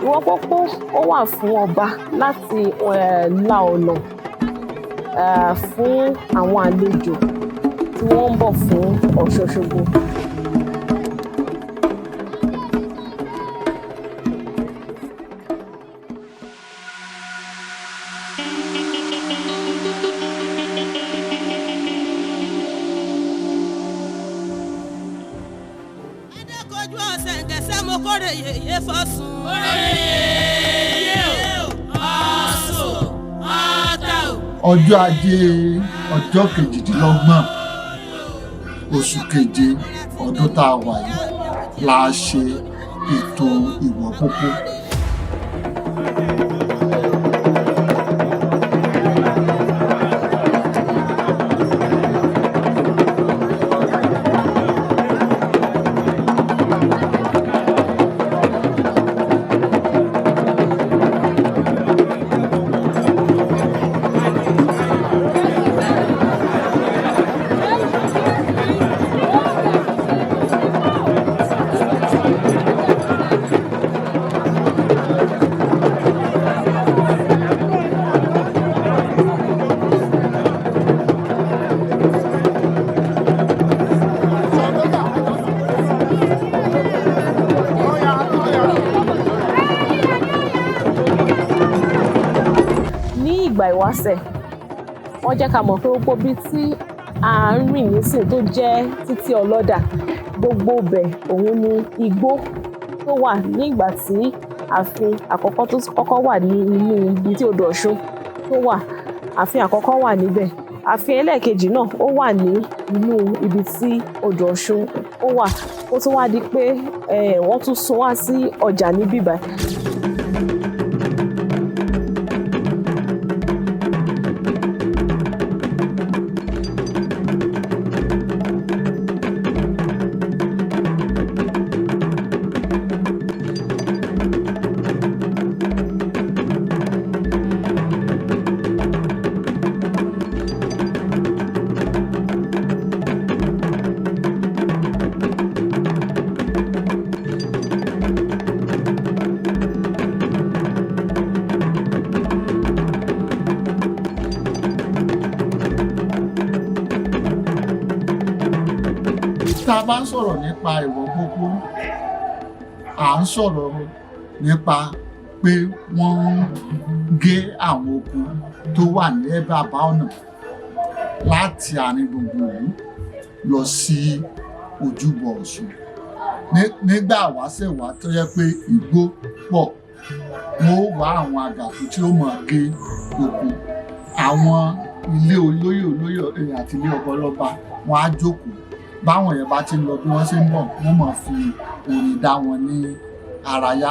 Ìwọ́ Pópó, ó wà fún ọba láti la ọ̀nà fún àwọn àlejò tí wọ́n ń bọ̀ fún Ọ̀ṣun Òṣogbo. Adékojú ọ̀sẹ̀ ǹgẹ̀sẹ̀ mo kórè yèyé fọ́sùn. Ọjọ́ Ajé, ọjọ́ 28 oṣù keje ọdún tá a wà yìí la ṣe ètò Ìwọ́ Pópó. Ní ìgbà ìwáṣẹ̀, wọ́n jẹ́ ká mọ̀ pé gbogbo ibi tí à ń rìn nísìn tó jẹ́ títí ọlọ́dà, gbogbo ibẹ̀ òun ni igbó tó wà nígbà tí ààfin àkọ́kọ́ tó kọ́kọ́ wà ní inú ibi tí odò Ọ̀ṣun tó wà. Ààfin àkọ́kọ́ wà níbẹ̀. Ààfin ẹlẹ́ẹ̀kejì náà, ó wà ní inú ibi tí odò Ọ̀ṣun ó wà, ó tún wá di pé wọ́n tún sún wá sí ọjà níbí báyìí. Tá a bá ń sọ̀rọ̀ nípa Ìwọ́ Pópó, à ń sọ̀rọ̀ nípa pé wọ́n ń gé àwọn oko tó wà ní ẹ̀bá ọ̀nà láti àárín gbùngbùn ìlú lọ sí ojúbọ Ọ̀ṣun. Nígbà wáṣẹ̀ wá tó yẹ pé igbó pọ̀, wọ́n ó wá àwọn àgàkù tí ó máa gé oko. Àwọn ilé olóyè olóyè àti ilé ọba ọlọ́ba, wọn á jókòó. Báwọn yẹn bá ti ń lọ, bí wọ́n ṣe ń bọ̀, wọ́n máa fi orin dá wọn ní ara yá.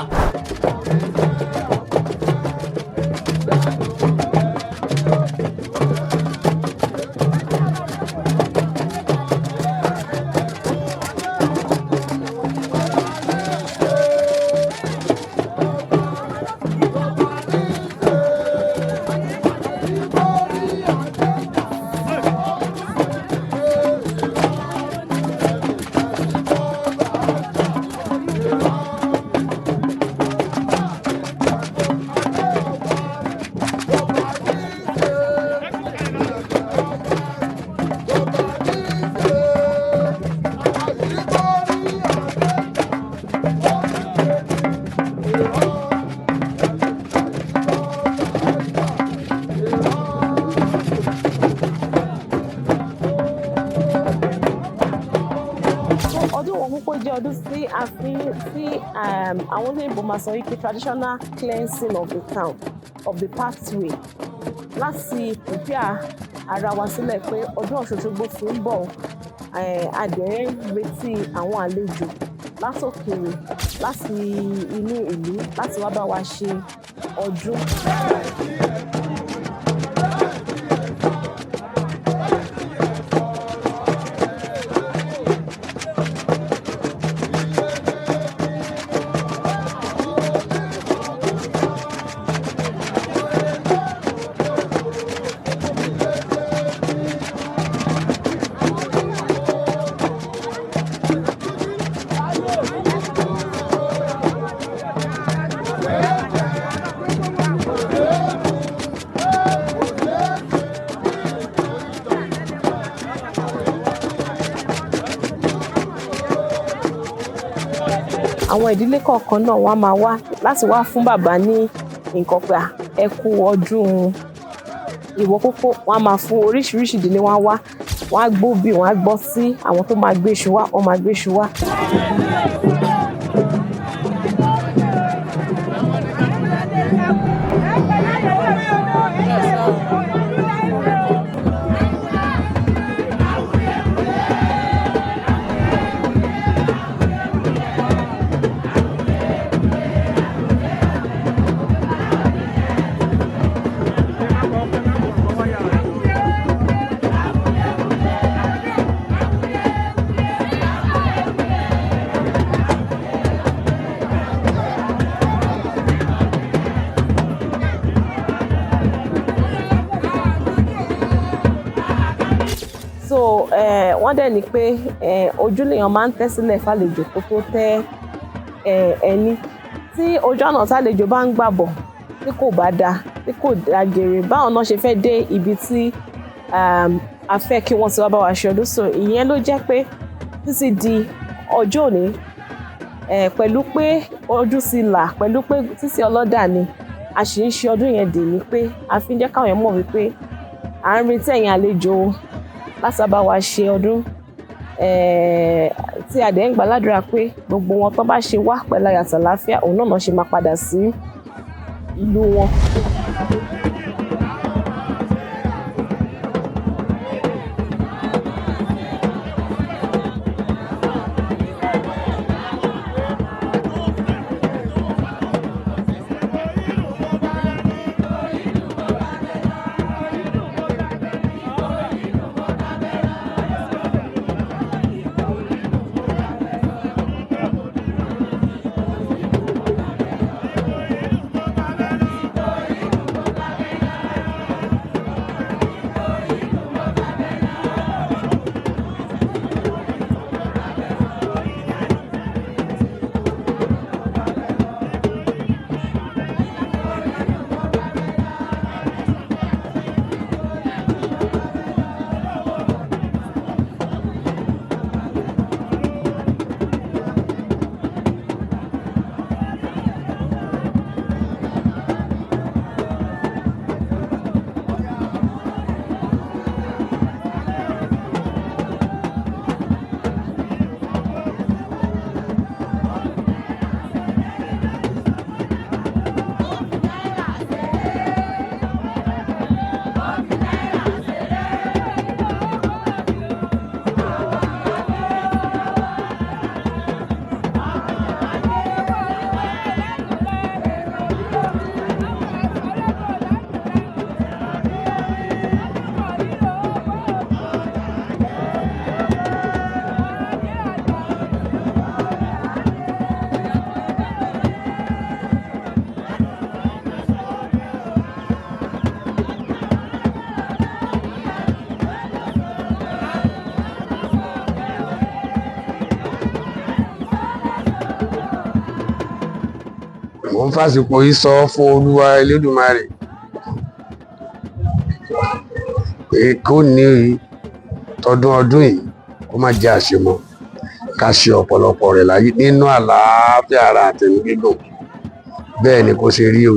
Ọdún Ìwọ́ Pópó jẹ́ ọdún tí a fi tí àwọn olóyìnbó máa sọ wípé traditional cleansing of the town, of the pathway, láti prepare ara wa sílẹ̀ pé ọdún Ọ̀ṣun Òṣogbo ti ń bọ̀. A dẹ̀ ń retí àwọn àlejò látòkèèrè, láti inú ìlú, láti wá bá wa ṣe ọdún. Àwọn ìdílé kọ̀ọ̀kan náà wọ́n á máa wá láti wá fún bàbá ní nǹkan pé à, ẹ kú ọdún ìwọ kókó. Wọ́n á máa fún oríṣiríṣi ìdílé, wọ́n á wá, wọ́n á gbóbì, wọ́n á gbọ́ sí àwọn tó máa gbé iṣu wá, wọ́n máa gbé iṣu wá. So wọ́n dẹ̀ ní pé ojú lèèyàn máa ń tẹ́ sílẹ̀ fàlejò kó tó tẹ́ ẹni. Tí ojú ọ̀nà tálejò bá ń gbà bọ̀ tí kò bá dáa, tí kò dáa geere, báwọn náà ṣe fẹ́ dé ibi tí a fẹ́ kí wọ́n ti wá bá wa ṣe ọdún. So ìyẹn ló jẹ́ pé títí di ọjọ́ òní, pẹ̀lú pé ojú ti là, pẹ̀lú pé títí ọlọ́dà ni a sì ń ṣe ọdún yẹn dè ní pé a fi ń jẹ́ káwọn èèyàn mọ̀ wípé à ń retí ẹ̀yin àlejò láti wá bá wa ṣe ọdún, tí a dẹ̀ ń gbàládùra pé gbogbo wọn tó bá ṣe wá pẹ̀lú ayọ̀ àti àlàáfíà, òun náà ṣe máa padà sí ìlú wọn. Mo ń fàsìkò yìí sọ fún Olúwa Elédùmarè pé kó ní tọdún ọdún yìí kó má jẹ́ àṣemọ́, ká ṣe ọ̀pọ̀lọpọ̀ rẹ̀ láyé nínú àlàáfíà ara àtẹ̀mí gígùn. Bẹ́ẹ̀ ni kó ṣe rí o.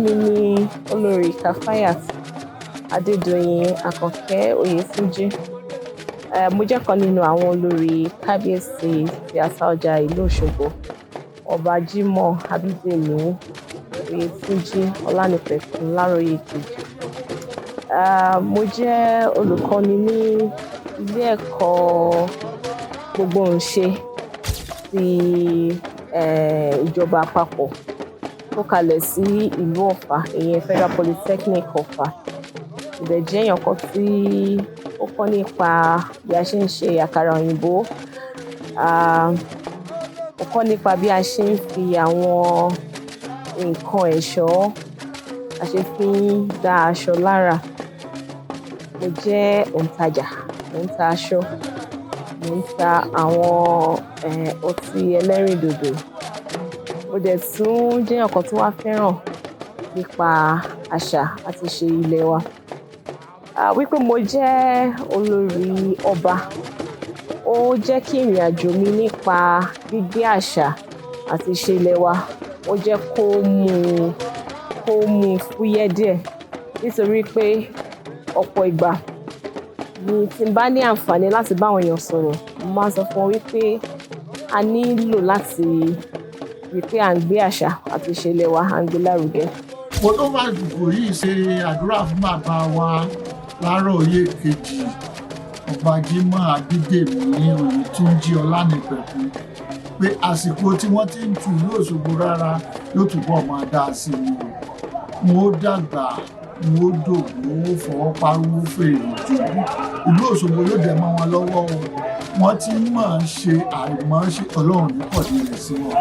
Mi ni Olórí Kafayat Adédoyin Àkànkẹ́ Oyètúnjí. Mo jẹ́ kan nínú àwọn olórí kábíyèsí ti Àtaọ́jà ìlú Òṣogbo, Ọba Jimoh Abídèmí Oyètúnjí Ọlánìpẹ̀kun Láròyè kejì. Mo jẹ́ olùkọ́ni ní ilé ẹ̀kọ́ gbogboǹṣe ti ìjọba àpapọ̀ tó kalẹ̀ sí ìlú Ọ̀fà, ìyẹn Federal Polytechnic Ọ̀fà. Mo dẹ̀ jẹ́ èèyàn kan tí ó kọ́ nípa bí a ṣe ń ṣe àkàrà òyìnbó. Mo kọ́ nípa bí a ṣe ń fi àwọn nǹkan ẹ̀ṣọ́, a ṣe fi ń dá aṣọ lára. Mo jẹ́ òǹtajà, mò ń ta aṣọ, mò ń ta àwọn ọtí ẹlẹ́rìndòdò. Mo dẹ̀ tún jẹ́ èèyàn kan tó wá fẹ́ràn nípa àṣà àti ìṣe ilẹ̀ wa. Wípé mo jẹ́ olórí ọba, ó jẹ́ kí ìrìnàjò mi nípa gbígbé àṣà àti ìṣe ilẹ̀ wa, ó jẹ́ kó mú fúyẹ́ díẹ̀, nítorí pé ọ̀pọ̀ ìgbà ni tí n bá ní àǹfààní láti bá àwọn èèyàn sọ̀rọ̀, mo máa ń sọ fún wọn wípé a nílò láti rí pé à ń gbé àṣà àti ìṣe ilẹ̀ wa, à ń gbé lárugẹ. Mo tó bá àsìkò yìí ṣe àdúrà fún bàbá wa Láròyé kejì, Ọba Jimoh Abídèmí Oyètúnjí Ọlánìpẹ̀kun, pé àsìkò tí wọ́n ti ń tu ìlú Òṣogbo rárá yóò túbọ̀ máa dá sí i o. Wọn ó dàgbà, wọn ó dògbò, wọn ó fọwọ́ pariwo fèrè jòbí. Ìlú Òṣogbo yóò dẹ̀ mọ́ wọn lọ́wọ́ o. Wọ́n ti mọ̀ ọ́n ṣe àìmọ̀ ṣe, Ọlọ́run ní kọ̀dí rẹ̀ sí wọn.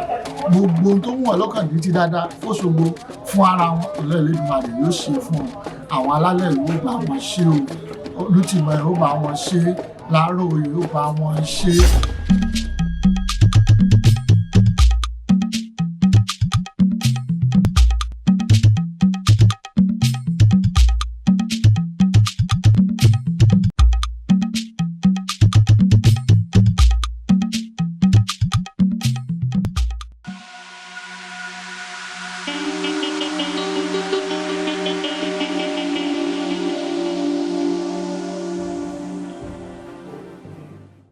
Gbogbo ohun tó wù wọ́n lọ́kàn ní ti dáadáa f'Óṣogbo fún ara wọn, Ọlọ́run Elédùmarè yóò ṣe fún wọn. Àwọn alálẹ̀ ló bá wọn ṣe o, Olùtìmọ̀ ó bá wọn ṣe, Láròyé ó bá wọn ṣe.